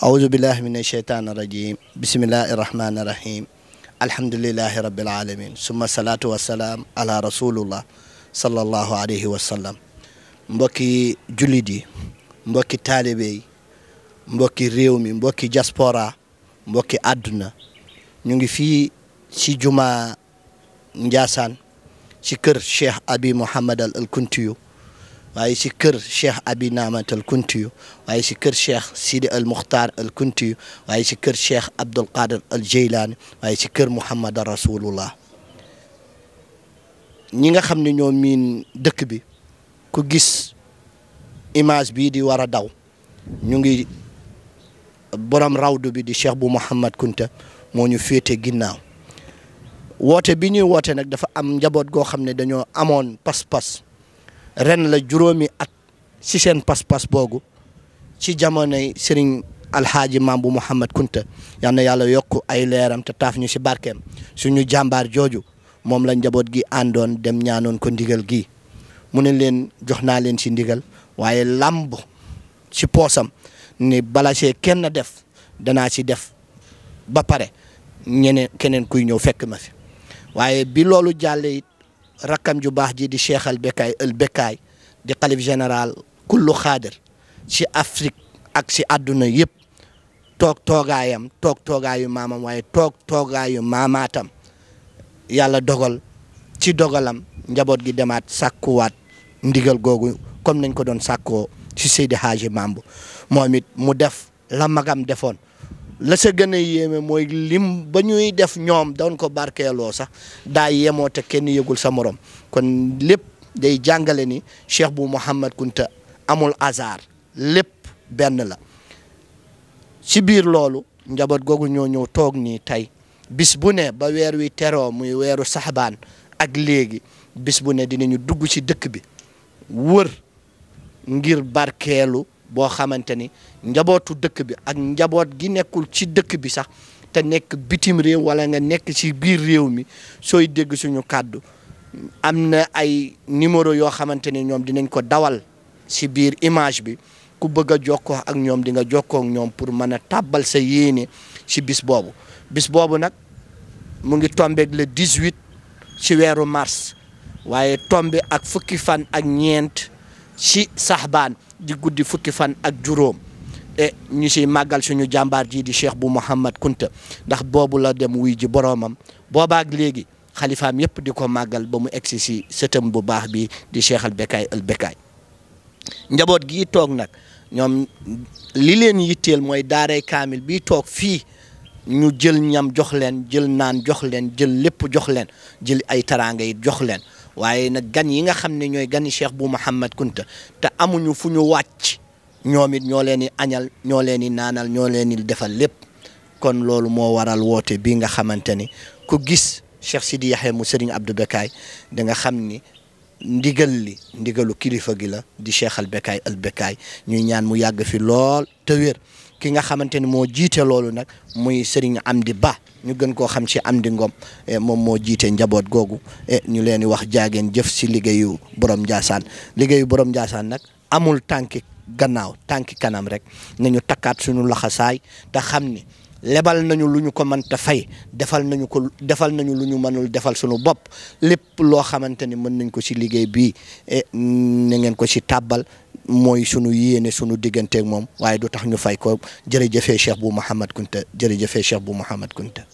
أعوذ بالله من الشيطان الرجيم بسم الله الرحمن الرحيم الحمد لله رب العالمين ثم الصلاة والسلام على رسول الله صلى الله عليه وسلم mbokki jullit yi mbokki taalibe yi mbokki réew mi mbokki diaspora mbokki àdduna ñu ngi fii ci juma Ndiassane ci kër Cheikh Abi Mouhamed al Kuntiyu waaye ci kër Cheikh Abi Namat al Kuntiyu waaye ci kër Cheikh Sidi al Mukhtar al Kuntiyu waaye ci kër Cheikh Abdul Qadir al Jeylaani waaye ci kër Muhammad Rasulullah ñi nga xam ne ñoo miin dëkk bi ku gis image bii di war a daw ñu ngi borom rawdu bi di Cheikh bu Mouhamed Kunta moo ñu féete ginnaaw woote bi ñuy woote nag dafa am njaboot goo xam ne dañoo amoon pas-pas ren la juróomi at ci seen pas-pas boogu ci jamonoy Serigne Alhaaji Maam bu Mouhamed Kunta yal na yàlla yokk ay leeram te taaf ñu ci barkeem suñu jàmbaar jooju moom la njaboot gi àndoon dem ñaanoon ko ndigal gi mu ne leen jox naa leen ci ndigal waaye làmb ci poosam ni bala see kenn def danaa ci def ba pare keneen kuy ñëw fekk ma fi waaye bi loolu jàllee it rakkam ju baax ji di Cheikh al Bekkaay di xalif général kullu xaadir ci Afrique ak ci àdduna yëpp toogaayu maamam waaye toogaayu maamaatam yàlla dogal ci dogalam njaboot gi demaat sàkkuwaat ndigal googu comme nañ ko doon sàkkoo ci Seydi Hadji Mambu moom it mu def la magam defoon la sa gën a yéeme mooy lim ba ñuy def ñoom doon ko barkeeloo sax daa yemoo te kenn yëgul sa morom kon lépp day jàngale ni Cheikh bu Mouhamed Kunta amul hasard lépp benn la ci biir loolu njaboot googu ñoo ñëw toog nii tey bis bu ne ba weer wi teroo muy weeru saxbaan ak léegi bis bu ne dinañu dugg ci dëkk bi wër ngir barkeelu boo xamante ni njabootu dëkk bi ak njaboot gi nekkul ci dëkk bi sax te nekk bitim réew wala nga nekk ci biir réew mi sooy dégg suñu kàddu am na ay numéro yoo xamante ni ñoom dinañ ko dawal ci biir image bi ku bëgg a jokkoo ak ñoom di nga jokkoo ak ñoom pour mën a tàbbal sa yéene ci bis boobu nag mu ngi tombeeg le 18 ci weeru mars waaye tombe ak fukki fan ak ñeent ci saxbaan di guddi fukki fan ak juróom ñu siy màggal suñu jàmbaar ji di Cheikh bu Mouhamed Kunta ndax boobu la dem wuy ji boroomam boobaak léegi xalifaam yëpp di ko màggal ba mu egsi si sëtam bu baax bi di Cheikh al Bekkaay njaboot gi toog nag ñoom li leen yitteel mooy daaray kaamil bi toog fii ñu jël ñam jox leen jël naan jox leen jël lépp jox leen jël ay taraanga yi jox leen waaye nag gan yi nga xam ne ñooy gani Cheikh bu Mouhamed Kunta te amuñu fu ñu wàcc ñoom it ñoo leen di añal ñoo leen di naanal ñoo leen di defal lépp kon loolu moo waral woote bii nga xamante ni ku gis Cheikh Sidi Yaxya mu Serigne Abdou Bekkaay da nga xam ni ndigalu kilifa gi la di Cheikh al Bekkaay ñuy ñaan mu yàgg fi lool te wér ki nga xamante ni moo jiite loolu nag muy Serigne Amdi Ba ñu gën koo xam ci Amdi Ngom moom moo jiite njaboot googu ñu leen di wax jaageen jëf si liggéeyu borom Ndiassane nag amul tànki gannaaw tànki kanam rek nañu takkaat suñu laxasaay te xam ni lebal nañu lu ñu ko mën ta fay defal nañu lu ñu mënul defal suñu bopp lépp loo xamante ni mën nañ ko ci liggéey bii na ngeen ko ci tàbbal mooy sunu yéene sunu digganteeg moom waaye du tax ñu fay ko jërëjëfee Cheikh bu Mouhamed Kunta jërëjëfee Cheikh bu Mouhamed Kunta